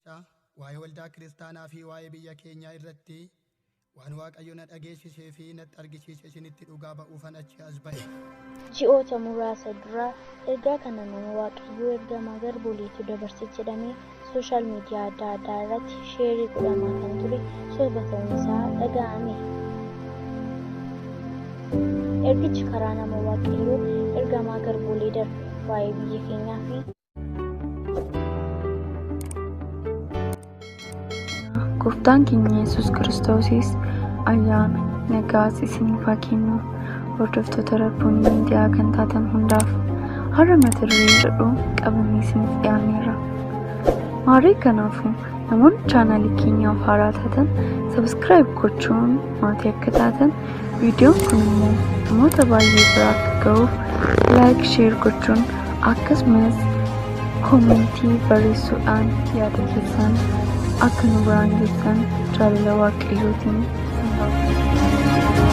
Waa'ee waldaa kiristaanaa fi waa'ee biyya keenyaa irratti waan Waaqayyo na dhageessisee fi natti argisiise isinitti dhugaa ba'uufan achi as ba'e. Ji'oota muraasa dura ergaa kana nama Waaqayyoo ergamaa Garboleetu dabarse jedhamee social media adda addaa irratti share godhamaa kan ture soba ta'uun isaa dhaga'ame. Ergichi karaa nama Waaqayyoo ergamaa Garbolee darbe waa'ee biyya keenyaa fi Gooftaan keenya Yesuus Kiristoosis ayyaana nagaas isiniif haa kennu. Hordoftoota Rabboonni miidiyaa kan taatan hundaaf har'a mata duree jedhu qabannee isiniif dhiyaanneerra. Maarree kanaafuu namoonni chaanaalii keenyaaf haaraa taatan subscribe gochuun maatii akka taatan, viidiyoon kun immoo namoota baay'ee bira akka ga'uuf like, share gochuun akkasumas koomentii barreessuudhaan yaada keessan akka nu biraan geessan jaalala Waaqayyootiin isin gaafadha.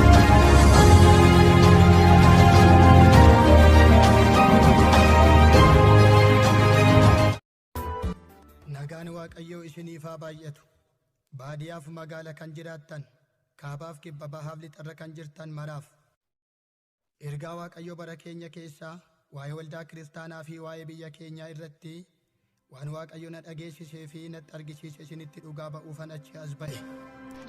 Nagaan Waaqayyoo isiniif haa baay'atu. Baadiyyaaf magaala kan jiraattan, kaabaaf kibba bahaaf lixarra kan jirtan maraaf. Ergaa Waaqayyoo bara keenya keessaa waa'ee waldaa kiristaanaa fi waa'ee biyya keenyaa irratti waan Waaqayyo na dhageessisee fi natti argisiise isinitti dhugaa ba'uufan achi as ba'e.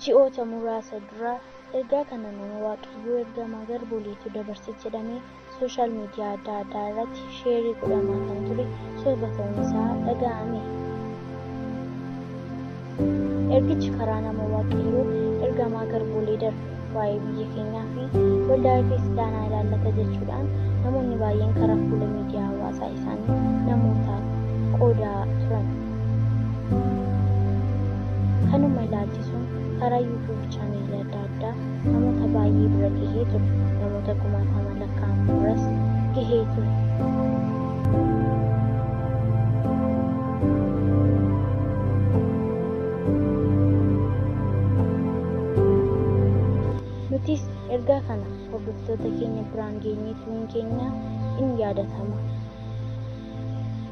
Ji'oota muraasa dura ergaa kana nama Waaqayyoo ergamaa Garboleetu dabarse jedhamee social media adda addaa irratti share godhamaa kan ture soba ta'uun isaa dhaga'ame. Ergichi karaa nama Waaqayyoo ergamaa Garbolee darbe waa'ee biyya keenyaa fi waldaa kiristaanaa ilaallata jechuudhaan namoonni baay'een karaa fuula miidiyaa hawaasaa isaanii namootaaf qoodaa turan. Kanuma ilaalchisuun karaa YouTube chaanelii adda addaa namoota baay'ee bira gahee ture. Namoota kumaatama lakkaa'aman biras gahee ture. Nutis ergaa kana hordoftoota keenya biraan geenyee turuun keenya in yaadatama.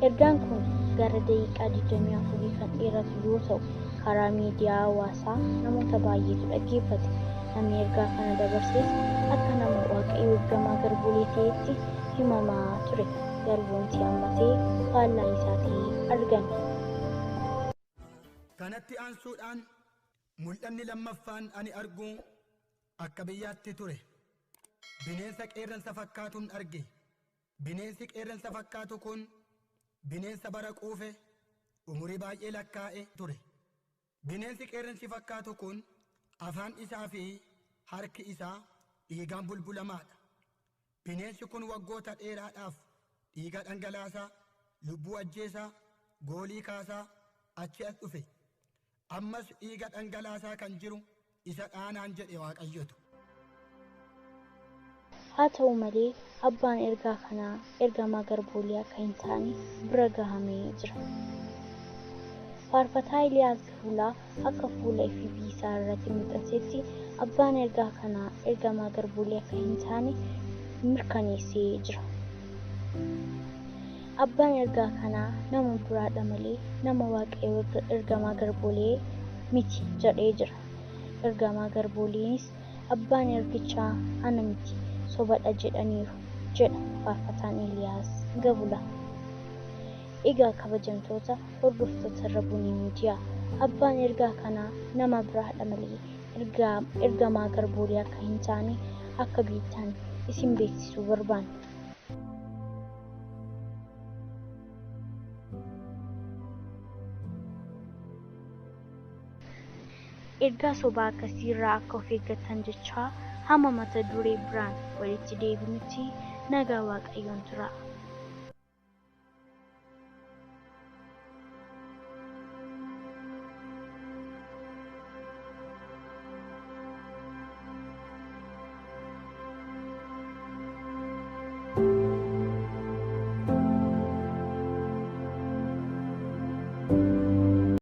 Ergaan kun gara daqiiqaa 24 kan dheeratu yoo ta'u, karaa miidiyaa hawaasaa namoota baay'eetu dhaggeeffate. Namni ergaa kana dabarses akka nama Waaqayyoo ergamaa Garbolee ta'etti himamaa ture. Garuu wanti amma ta'e faallaa isaa ta'ee argame. Kanatti aansuudhaan mul'anni lammaffaan ani argu akka biyyaatti ture. Bineensa qeerransa fakkaatuun arge. Bineensi qeerransa fakkaatu kun bineensa bara quufe umurii baay'ee lakkaa'e ture. Bineensi qeerransi fakkaatu kun afaan isaa fi harki isaa dhiigaan bulbulamaadha. Bineensi kun waggoota dheeraadhaaf dhiiga dhangalaasaa, lubbuu ajjeesaa, goolii kaasaa achi as dhufe. Ammas dhiiga dhangalaasaa kan jiru isa dhaanaan jedhe Waaqayyotu. Haa ta'u malee abbaan ergaa kanaa ergamaa Garbolee akka hin taane bira gahamee jira. Faarfataa Eeliyaas Fuulaa akka fuula FB isaa irratti maxxansetti abbaan ergaa kanaa ergamaa Garbolee akka hin taane mirkaneessee jira. Abbaan ergaa kanaa nama biraadha malee nama Waaqayyoo ergamaa Garbolee miti jedhee jira. Ergamaa Garboleenis abbaan ergichaa ana miti sobadha jedhaniiru jedha faarfataan Eeliyaas Gabula. Egaa kabajamtoota hordoftoota Rabboonni miidiyaa, abbaan ergaa kanaa nama biraadha malee ergamaa Garbolee akka hin taane akka beektan isin beeksisuu barbaanna. Ergaa sobaa akkasiirraa akka of eeggattan jechaa hamma mata duree biraan walitti deebinutti nagaa Waaqayyoon tura.